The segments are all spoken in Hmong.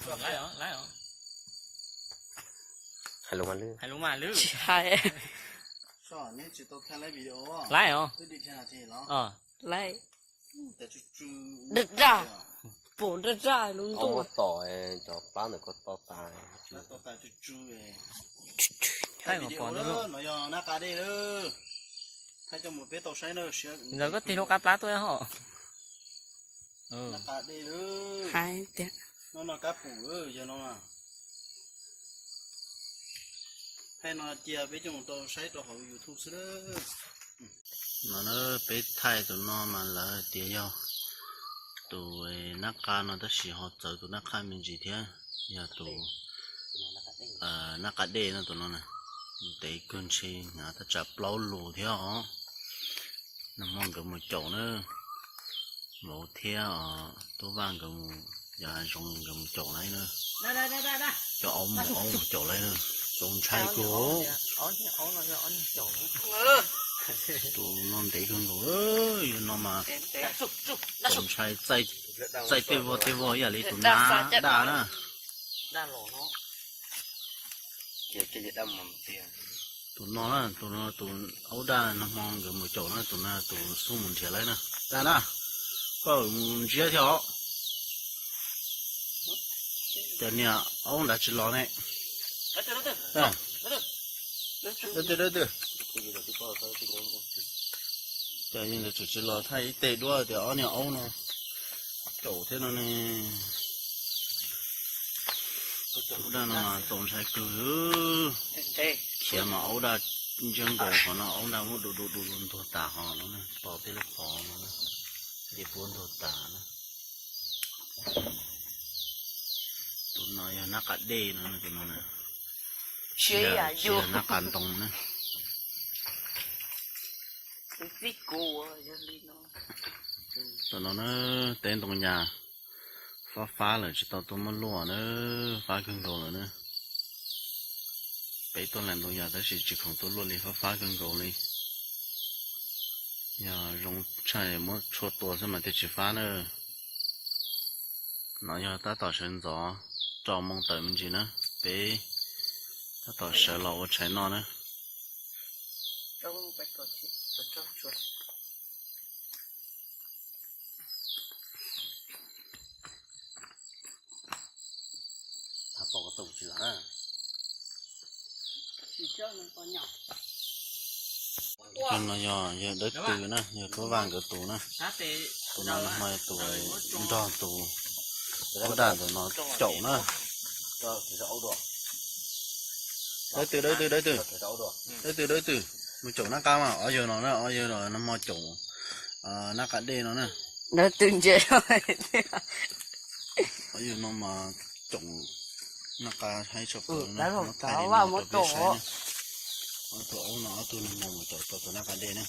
Laib os, laib os. Hais lus mas lwj. Hais lus mas lwj. Tsis hais. Soj, neb tsis tau thaij laib video. Laib os. Twb dim thiab na thiab los. Laib. Daj daj, pom daj daj lub ntuj. Tom cov plab ntawm ko to tas. Plab to tas tsw tsw. Thaij video no yog nab qa dej lawm. Thaij coj mus peb tau saib na. Ntawd koj tig lub qab plab tuaj hos. Nab qa dej lawm. Hais tias no no kab pum yog no. Thaij no cia peb coj mus tau saib rau hauv YouTube xwb. No na, peb thaij tus no mas lawv tias yog tus nab qa no tab sis ho txawv tus nab qa me ntsis thiab, yog tus nab qa dej no tus no na. Ntev kawg ntshe hnav thaj tsam plaub lus thiab os. Nag hmo nkawd mus caum na, Vauv thiab Tub Vaj nkawd mus, yog hav zoov nkawd mus caum lawm na. Cov aub mus aub mus caum lawm na, txaus ntshai kawg. Tus no ntev kawg nkaus, yog no mas txaus ntshai, txaij tej vog tej vog ib yam li tus nab daj na. Tus no na, tus no tus aub daj nag hmo nkawd mus caum na, tus no tus xub mus nrhiav lawm na. Daj na, koj mus ntsiab thiab os. Cas niag aub nrad tsis los ne? Dab tw dab tw. Cas yeej ntawd tseem tsis los, thaij ib teg duab tias ob niag aub no caum thiab no ne. Aub daj no mas txaus ntshai kawg. Khiav mas aub daj ntsia nkaus qhov no aub daj muab du du du ntuag tas ho no, pos tej lub qhov no, nce puab ntuag tas na. Tus no yog nab qa dej no, tus no na, tsis yog nab qa ntoo na. Tus no na, teb ntoo yas fab fab lawm tsis tau tuaj muab luaj na, fab kawg nkaus lawm na. Peb tuaj lees ntoo yas tab sis tsis khoom tuaj luaj li, fab fab kawg nkaus li. Yog zoo tshaj muab tshuaj tua xwb mas thiaj tsis fab na. No yog tab tom sawv ntxov rau moo tawm me ntsis na, peb tab tom sawv los ua tshais noj na. Tus no yog yawg Dawb Tw na, yog Tub Vaj nkawd tus na. Tus no nag hmo tus nrog tus aub daj ntawm no caum na. Dawb Tw, Dawb Tw, Dawb Tw, Dawb Tw, Dawb Tw, mus caum nab qa mas, ob yawg no na, ob yawg no nag hmo caum nab qa dej no na. Dawb Tw ntsia, ob yawg no mas caum nab qa haib tshaj plaws na, muab thaij li no rau peb saib na. Ob tug aub no ob tug nag hmo mus caum tau tus nab qa dej na.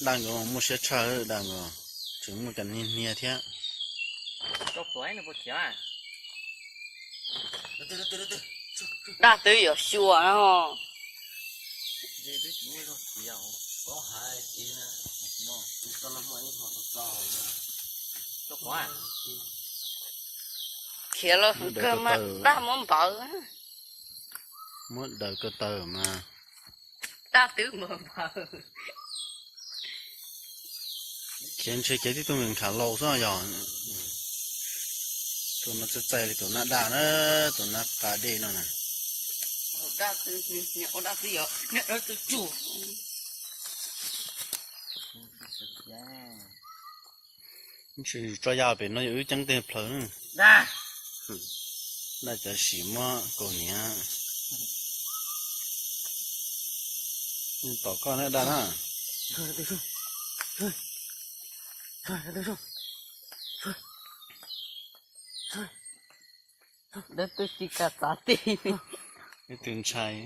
Daj nkawd muaj siab tshaj, daj nkawd tseem muaj cov niag hnia thiab. Daj twb yuav xyuas no. Khiav los hwv kawg mas daj muab npawv. Muab daws ko taw mas. Daj twb npawv npawv. Khiav ntshe khiav tib tug nkhav laus xwb yog. Tus no txaij txaij li tus nab daj na, tus nab qa dej no na. Daj twb, daj twb yog, daj twb tsuj. Tsis tso ya pem no yog wb ceeb teg plhaws na. Daj cov sim muab kaus hniav. Tom koj na daj na. Dawb twb tsis kam txav ti. Ib tug ntshai.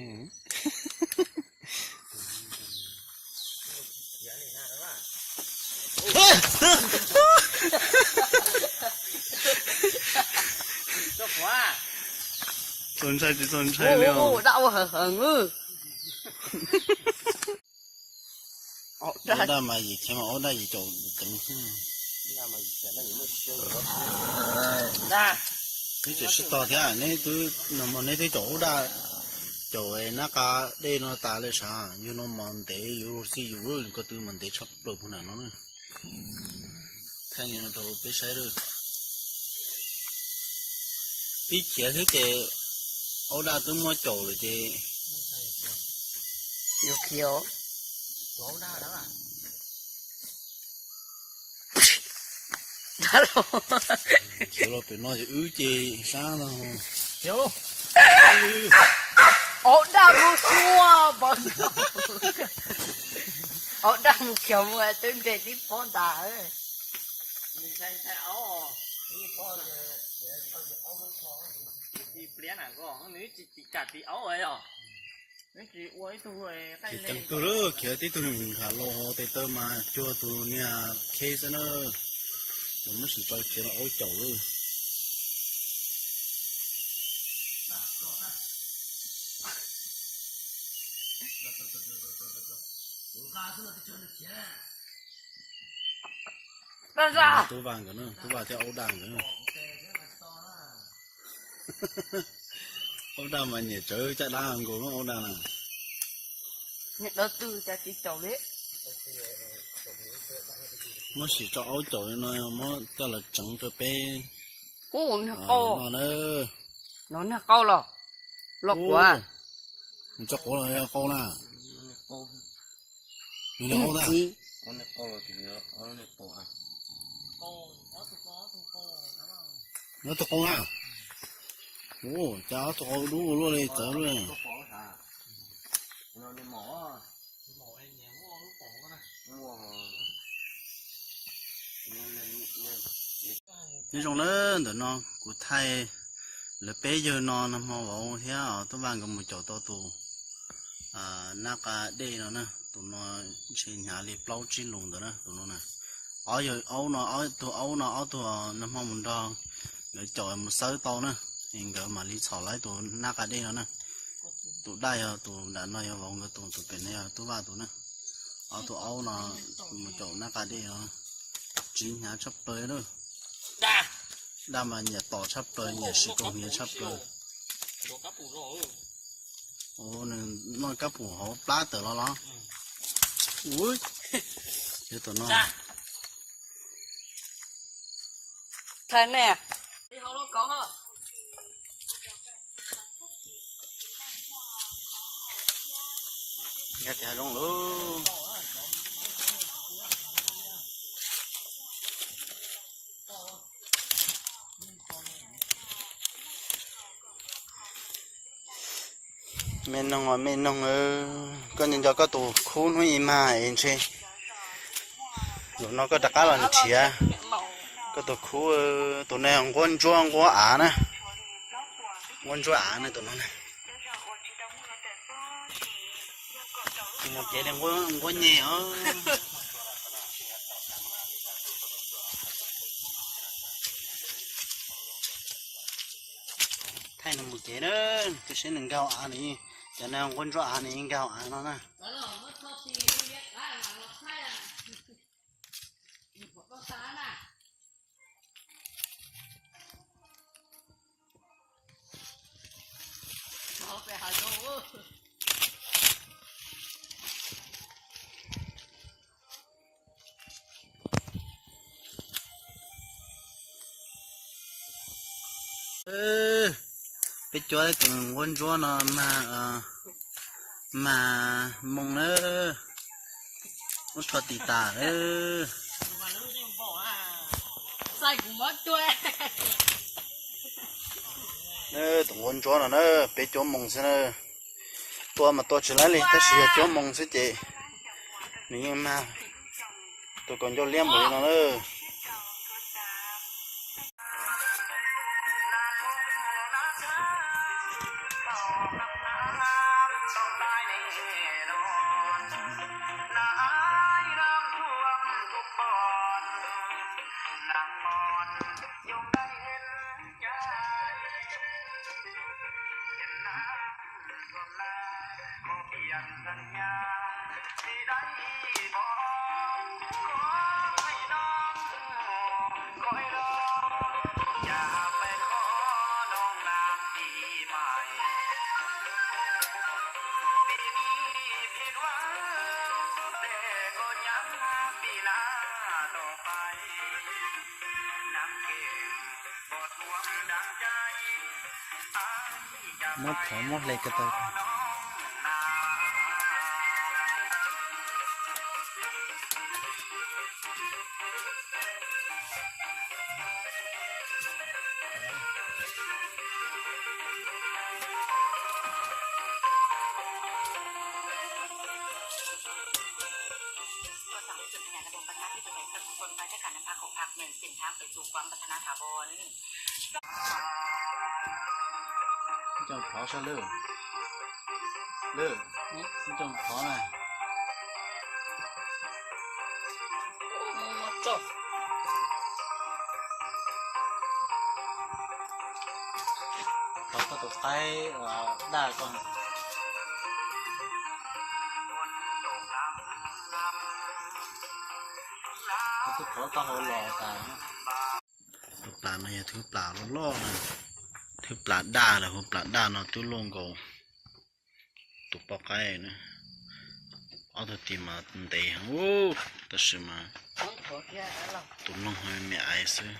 Txaus ntshai tsis txaus ntshai li. Dab ua hawv hawv. Ob daj mas yim khiav mas ob daj yim caum ceev xwb. Neb tseem sib tog thiab, neb twb, neb twb caum ub daj, caum nab qa dej no tas lawm sav, yug no mas ntev, yug xij yus ko tw mas ntev tshaj plaws puag nram no na. Thaij li no rau peb saib lawm. Pib khiav xwb ces ub daj twb muab caum lawm ces yus khiav. Khiav los pem no ces wb ces sab no. Ob daj mus xyuas, ob daj mus khiav mus twb nres tib pob ntas. Khiav ceev kawg lawm, khiav tib tug nkhav los tes taw mas cuag tus niag kheb xwb na. Tus muab sim tso khiav los aub caum lawm. Tub Vaj nkawd na, Tub Vaj thiab aub daj nkawd na. Aub daj mas nyiam tsawv caj dab nkaus na aub daj na. Muab sim tso aub caum li no, muab coj los tseev rau peb no na. Nws tso quav los yog qau na? Nws qau na. Nws tus qau na. Ua cas ob tug qau dub luaj li txawv luaj li. Nyob zoo na, ntawm no kuv thaij lawv peb yawg no nag hmo vauv thiab Tub Vaj nkawd mus caum tau tus nab qa dej no na, tus no ntshe hnyav li plaub tsib lus ntawd na tus no na. Ob yawg aub no, ob tug aub no ob tug nag hmo mus nrog nkawd caum mus xawb tau na, es nkawd mam li txhom lawv tus nab qa dej no na. Tus daj yog tus nram no yog vauv nkawd tus, tus pem no yog Tub Vaj tus na. Ob tug aub no mus caum nab qa dej no, tsiv hnyav tshaj plaws na. Daj mas nyiam tom tshaj plaws, nyiam siv tau hniav tshaj plaws. Nws noj kab pum hauv plab tawm los los. Ua, yog tom no. Nkag tias zoo lawm. Me noog os me noog, koj nco nco koj tus khub hnub ib mag es ntshe zaum no koj rov qab los nrhiav koj tus khub. Tus no nquab ntsuab nquab av na, nquab ntsuab av na tus no na. Mus kev li nquab nyeg os. Thaij nws mus kev na, tus seb nws nkag av ni, cov no nquab ntsuab av ni nkag av no na. Peb cuab tus nquab ntsuab no mag, mag moo na, ub rho tis tas. Tus nquab ntsuab no na, peb cuab moo xwb na. Tua mas tua tsis laib li tab sis yog cuab moo xwb ces nws yeej mag tus kaus ncauj liab npaum li no na. Muab thov muab hle ko taw. Coj thov saib lawm. Lawm, coj thov na. Thov koj tus qaib daj ko. Koj twb thov tau hauv los tas. Tus plas no yog thwv plas loj loj na, thwv plas daj lawm, hauv plas daj no twb luaj nkaus tus poj qaib na. Ob tug tis mas ntev heev, tab sis mas tus noog me me aiv xwb.